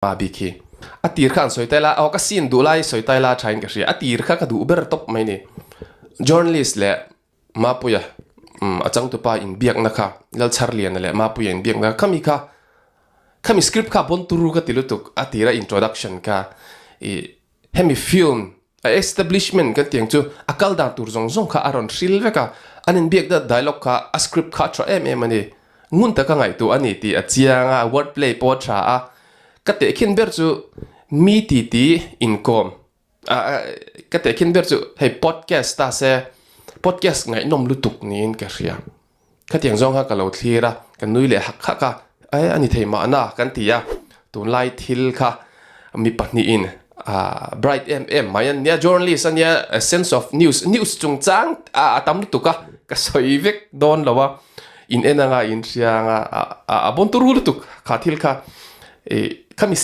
A bik hi a tir kha an sawi tai la, aw ka scene duh lai sawi tai la thain ka hria, a tir kha ka duh ber tawp mai ni. Journalist leh Mapuia umm a changtupa inbiakna kha Lalchharliana leh Mapuia inbiakna kha khami kha khami script kha bon turu ka ti lutuk a tira introduction kha ih hemi film a establishment kan tih ang chu a kal dan tur zawng zawng kha a rawn hril vek a, an inbiak dat dialogue kha a script kha a tha em em a ni. Ngun taka ngaihtuah a ni tih a chiang a, word play pawh a tha a, ka tehkhin ber chu mi titi inkawm a ka tehkhin ber chu hei podcast ta se podcast ngaihnawm lutuk niin ka hria. Khatiang zawng kha ka lo thlir a, ka nui leh hak hak a, e a ni thei mahna kan ti a, tunlai thil kha mi pahnihin ah bright em em mai an nia, journalist a nia, a sense of news, news chungchang a tam lutuk a, ka sawi vek dawn lo a, in en anga in hria anga a bon turu lutuk kha thil kha ih khami.